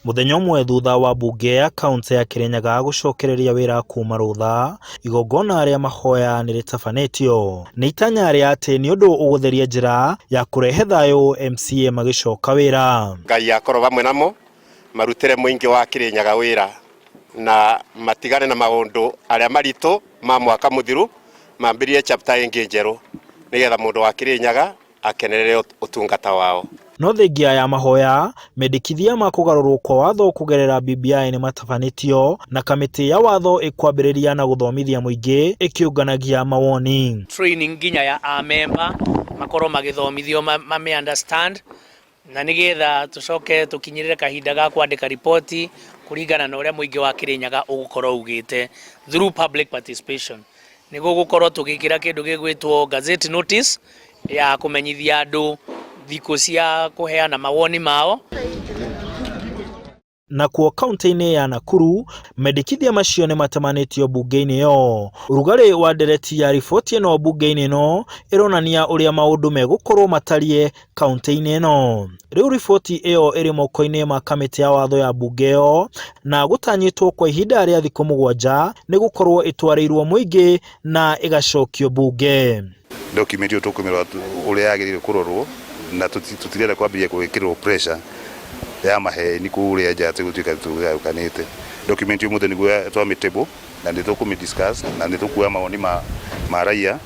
Mũthenya ũmwe thutha wa mbunge ya kaũntĩ ya Kirinyaga gũcokereria wĩra kuma rũtha, igongona rĩa mahoya nĩ rĩtabanĩtio. Nĩ itanya rĩa atĩ nĩ ũndũ ũgũtheria njĩra ya kũrehe thayũ MCA magĩcoka wĩra. Ngai akorwo hamwe namo marutĩre mũingĩ wa Kirinyaga wĩra na matigane na maũndũ arĩa maritũ ma mwaka mũthiru, mambĩrĩrie chapter ĩngĩ njerũ nĩgetha mũndũ wa Kirinyaga akenerere ũtungata wao. No thengia ya mahoya, mendekithia ma kũgarũrwo kwa watho kũgerera BBI nĩ matabanĩtio na kamĩtĩ ya watho ĩkwambĩrĩria na gũthomithia mũingĩ ĩkĩũnganagia mawoni. Training nginya ya amemba makorwo magĩthomithio mame understand na nĩgetha tũcoke tũkinyĩrĩre kahinda ga kwandĩka riboti kũringana na ũrĩa mũingĩ wa Kĩrĩnyaga ũgũkorwo ugĩte through public participation. Nĩ gũgũkorwo tũgĩkĩra kĩndũ gĩgwĩtwo gazette notice ya kũmenyithia andũ thikũ cia kũheana mawoni mao. Nakuo kaunti-inĩ ya Nakuru, mendekithia macio nĩ matamanĩtio mbunge-inĩ ĩyo. Ũrugarĩ wa ndereti ya riboti ĩno mbunge-inĩ ĩno ĩronania ũrĩa maũndũ megũkorwo matariĩ kaunti-inĩ ĩno. Rĩu riboti ĩyo ĩrĩ moko-inĩ ma kamĩtĩ ya watho ya mbunge ĩyo na gũtanyĩtwo kwa ihinda rĩa thikũ mũgwanja nĩ gũkorwo ĩtwarĩirwo mũingĩ na ĩgacokio mbunge. Document ĩyo tũkũmĩrora ũrĩa yagĩrĩire kũrorwo na tũtirenda kwambĩrĩria gwĩkĩrwo pressure ya maheni kũrĩa nja atĩ gũtuĩka tũgayũkanĩte. Document ũmũthĩ nĩguo twamĩ table na nĩ tũkũmĩ discuss na nĩ tũkuoya mawoni ma raia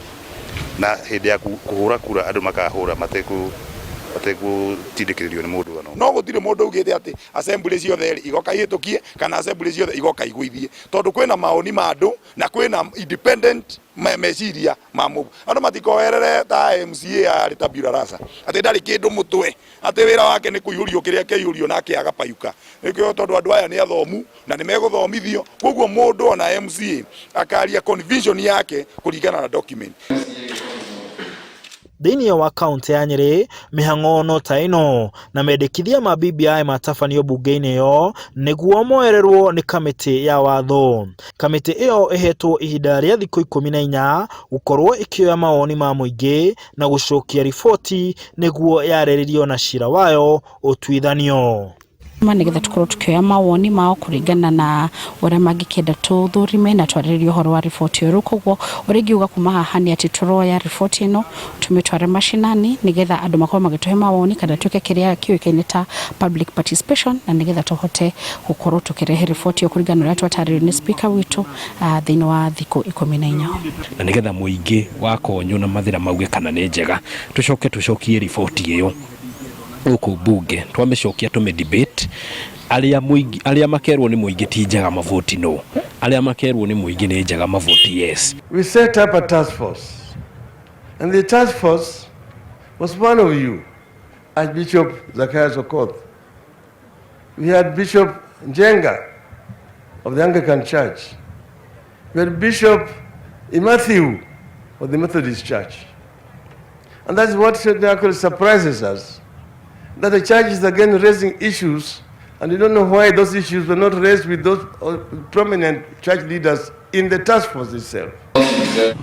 na hĩndĩ ya kũhũra kura andũ makahũra mategũtindĩkĩrĩrio nĩ mũndũ ona. No gũtirĩ mũndũ augĩte atĩ assembly ciothe rĩ igoka ihĩtũkie kana assembly ciothe igoka igũithie, tondũ kwĩna mawoni ma andũ na kwĩna independent meciria ma mũndũ. Andũ matikoerere ta MCA arĩ tabula rasa atĩ ndarĩ kĩndũ mũtwe, atĩ wĩra wake nĩ kũihũrio kĩrĩa kĩaihũrio nake agapayuka. Nĩkĩo tondũ andũ aya nĩ athomu na nĩ megũthomithio, koguo mũndũ ona MCA akaria conviction yake kũringana na document. Thĩinĩ wa kaunti ya Nyĩrĩ, mĩhang'o no ta ĩno na mendekithia ma BBI matabanio mbunge-inĩ ĩyo nĩguo moererwo nĩ kamĩtĩ ya watho. Kamĩtĩ ĩyo ĩhetwo ihinda rĩa thikũ 14 gũkorwo ĩkĩoya mawoni ma mũingĩ na gũcokia riboti nĩguo yarĩrĩrio na cira wayo ũtuithanio. Nĩgetha tũkorwo tukĩoya mawoni mao kũringana na ũrĩa mangĩkĩenda tũthũrime na twarĩrĩrie ũhoro wa riboti ĩyo. Rĩu koguo ũrĩa ingiuga kuma haha nĩ atĩ tũroya riboti ĩno tũmĩtware macinani nĩgetha andũ makorwo magĩtũhe mawoni kana twĩke kĩrĩa kĩũĩkaine ta public participation, na nĩgetha tũhote gũkorwo tũkĩrehe riboti ĩyo kũringana na ũrĩa twatarĩrio nĩ speaker witũ thĩinĩ wa thikũ 14. Na nĩgetha mũingĩ wa Konyũ na Mathĩra mauge kana nĩ njega, tũcoke tũcokie riboti ĩyo gũkũ mbunge. Twamĩcokia tũmĩ debate, arĩa mũingĩ, arĩa makerwo nĩ mũingĩ ti njega mavoti no, arĩa makerwo nĩ mũingĩ nĩ njega mavoti yes. We set up a task force, and the task force was one of you, Archbishop Zacchaeus Okoth. We had Bishop Njenga of the Anglican Church. We had Bishop Imathiu of the Methodist Church. And that's what actually surprises us, that the church is again raising issues, and we don't know why those issues were not raised with those prominent church leaders in the task force itself.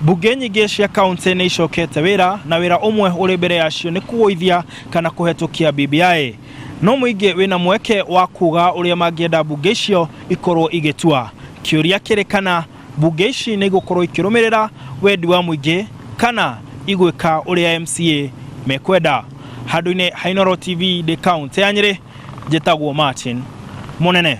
Mbunge nyingĩ cia kaunti nĩ icokete wĩra na wĩra ũmwe ũrĩ mbere yacio nĩ kũgũithia kana kũhetũkia BBI. No mũingĩ wĩna mweke wa kuga ũrĩa mangĩenda mbunge icio ikorwo igĩtua. Kĩũria kĩrĩ kana mbunge ici nĩ igũkorwo ikĩrũmĩrĩra wendi wa mũingĩ kana igwĩka ũrĩa MCA mekwenda. Handũ-inĩ ha Inooro TV ndĩ kaunti ya Nyĩrĩ, njĩtagwo Martin Mũnene.